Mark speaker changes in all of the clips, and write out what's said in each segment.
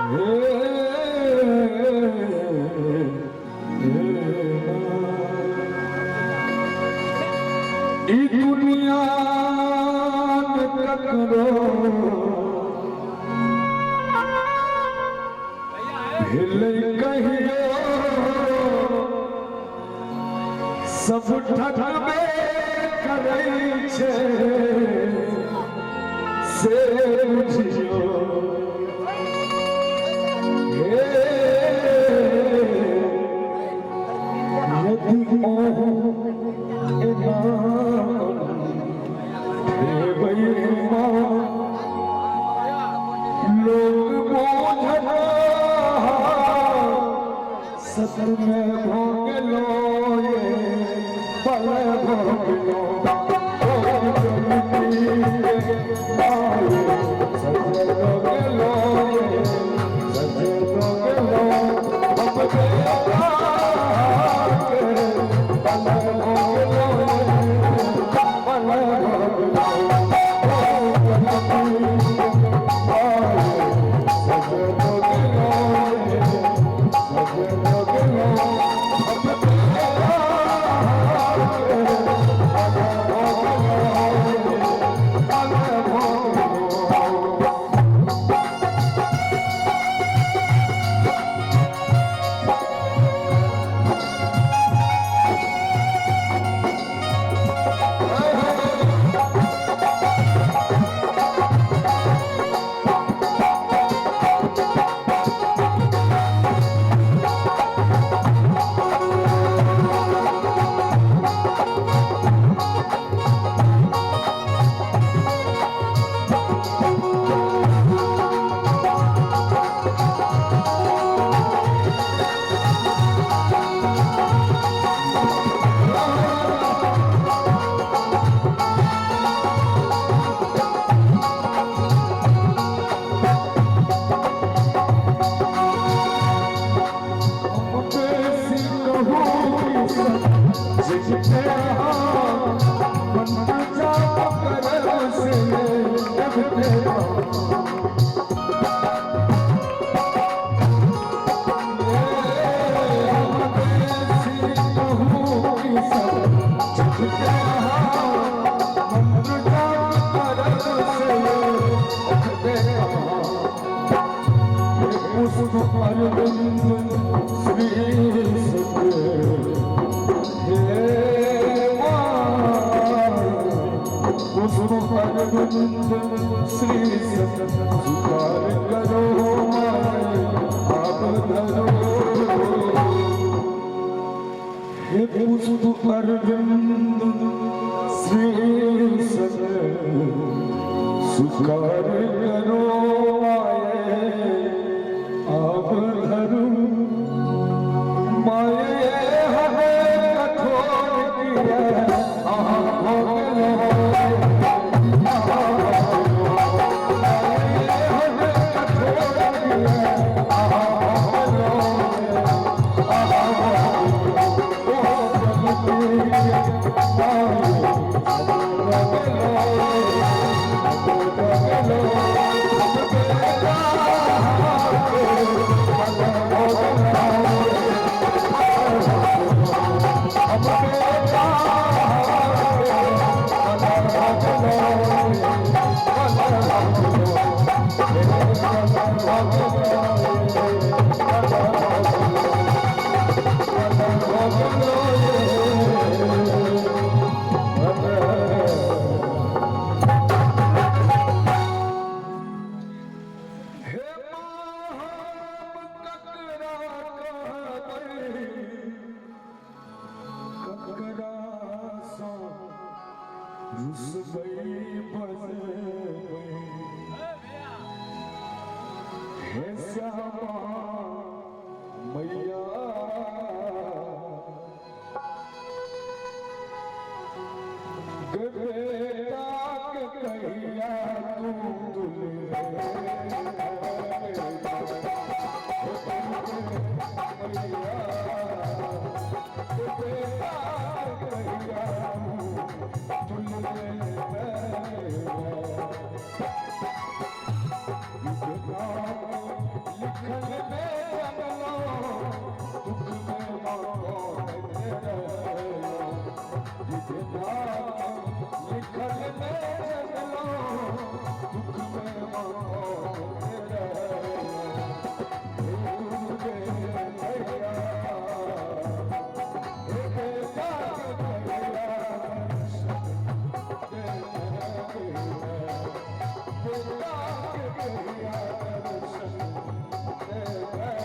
Speaker 1: ई दुनिया ककरो भेलै कहियो, सब ठकबे करै छै से बुझियो। हे यदि अहूँ एना हेबै माँ, लोक बुझत सत में भो गेलो ये पल भो गेलो। सजलो गेलो ये सजलो गेलो, हम पल भो गेलो पल भो गेलो। सजलो गेलो सजलो गेलो, हम पल भो गेलो। अरविंद श्री हे पुष्प अरविंद श्री स्वीकार करो आप धरो। हे पुष्प अरविंद श्री स्वीकार करो आप धरो। माये हमें कठोर किया हे श्यामा मैया, बेटा के कहिया तू बेटा कहिया लिख बेटा के कहिया दर्शन देबै।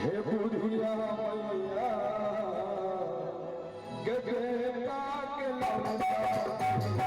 Speaker 1: हे बुढ़िया मैया के बेटा के लड़का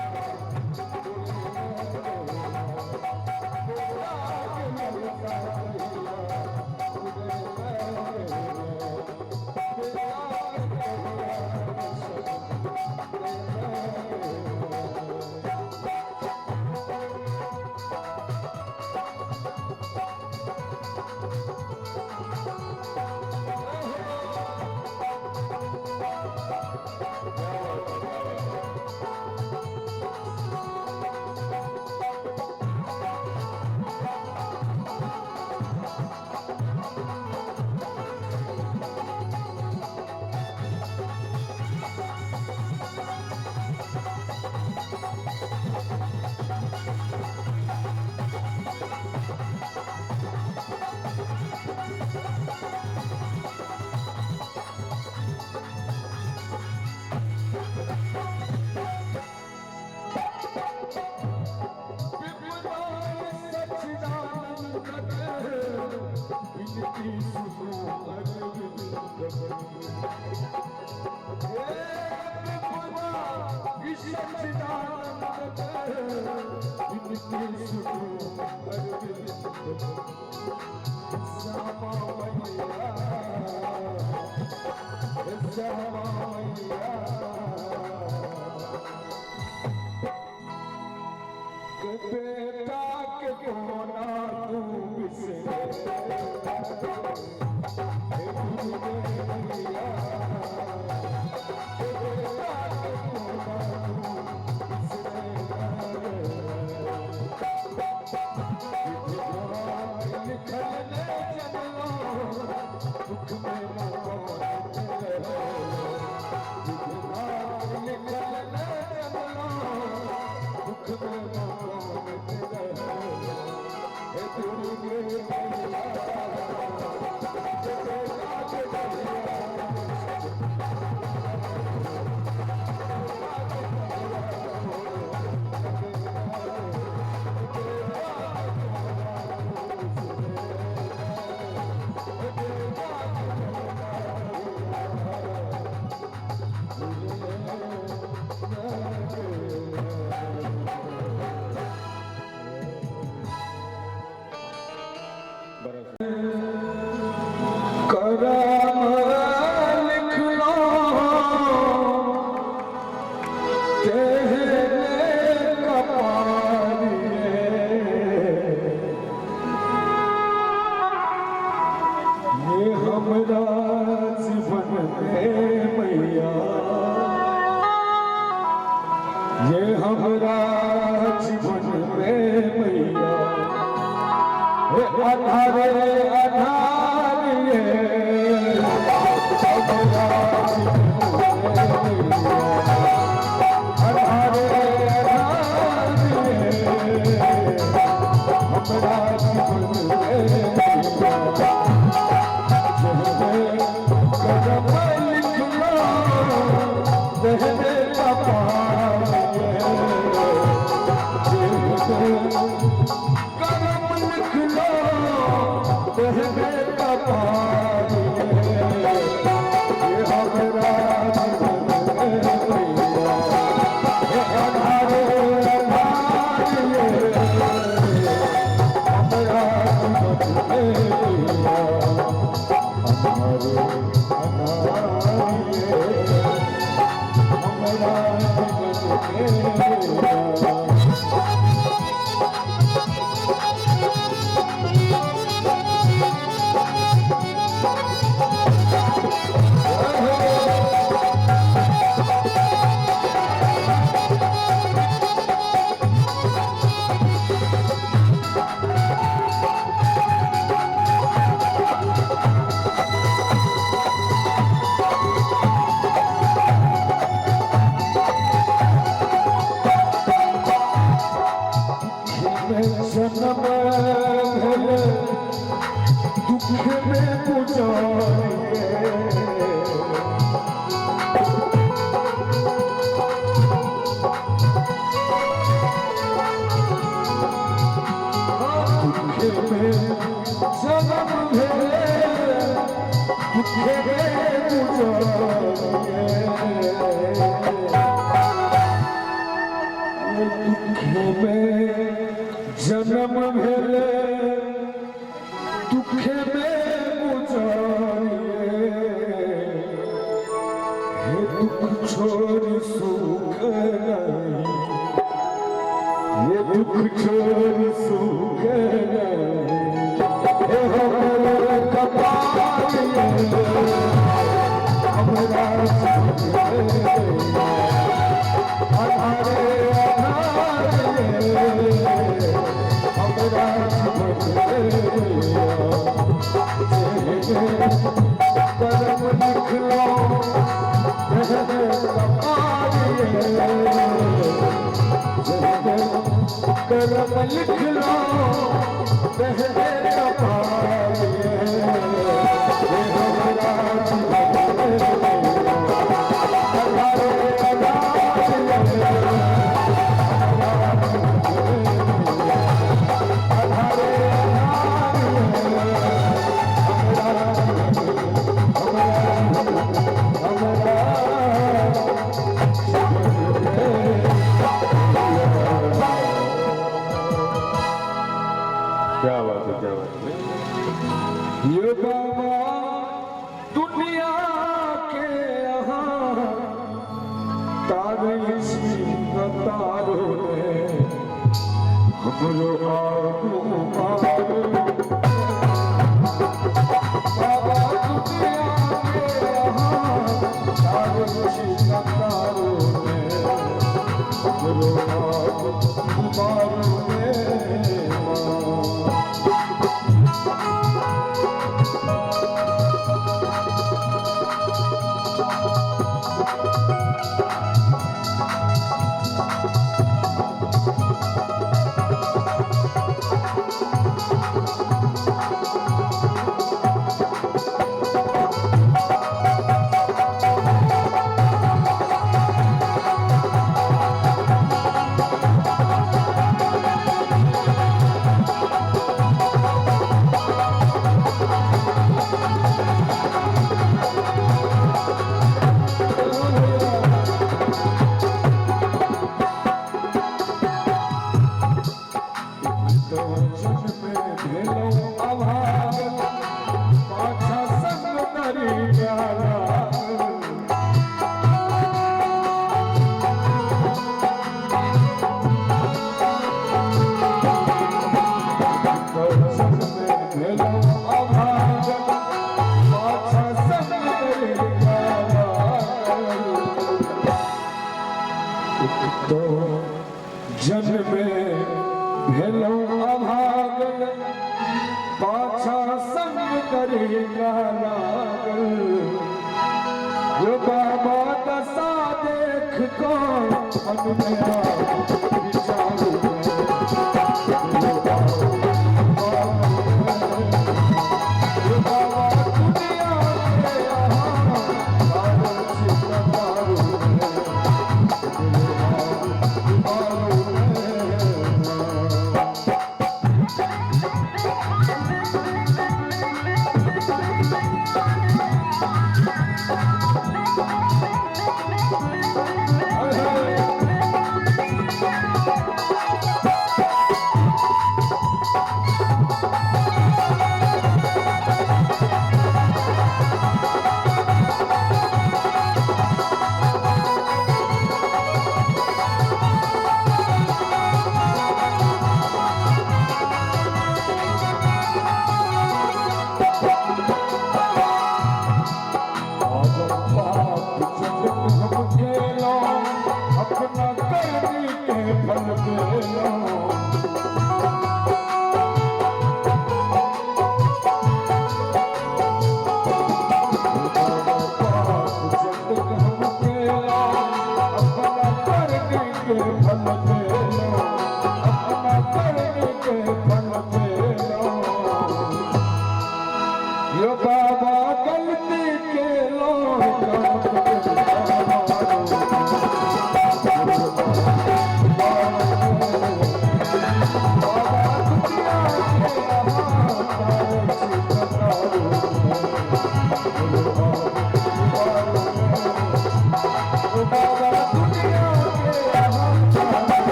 Speaker 1: बेटा के कोना तू बिसरे हे भैया बेटा के कोना तू बिसरे लिखल ने जनलो दुख में न लिखल ने जनलो दुख में न ये हमरा जीवन में मैया हे अधारे अधारे हमरा जीवन में मैया अधारे। करम लिख लो तेरे कपाल ये हमरा जीवन में भैया, ये हमारे अधार ये हमरा जीवन में भैया, हमारे अनार ये हमरा जीवन में भैया। जन्म भेल दुख में गुजारिए, दुख में जन्म भेल दुख में गुजारिए, दुख में जन्म भेल दुख में गुजारिए, हे दुख छोड़ सुख नहीं, ये दुख छोड़ सुख नहीं, हे हमरे कपाल ये हमरा जीवन में अधारे अधार ये हमरा जीवन में करम लिख लो तेरे कपाल ये, करम लिख लो तेरे कपाल ये हमरा जीवन में अधारे अधार ये अधारे अधार ये
Speaker 2: क्या बात है, क्या बात है।
Speaker 1: ये बाबा दुनिया के यहाँ तारे छी न तारो रे, हमरो आगू मारो। बाबा दुनिया के यहाँ तारे छी न तारो रे, हमरो आगू मारो रे माँ। तो जन्म भेलो अभागल पाछा संग करी लागल, यो बाबा दशा देख को मन में विचारू, यो बाबा दुनिया के यहाँ तारो छी तारो।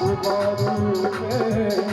Speaker 1: ઉમારું.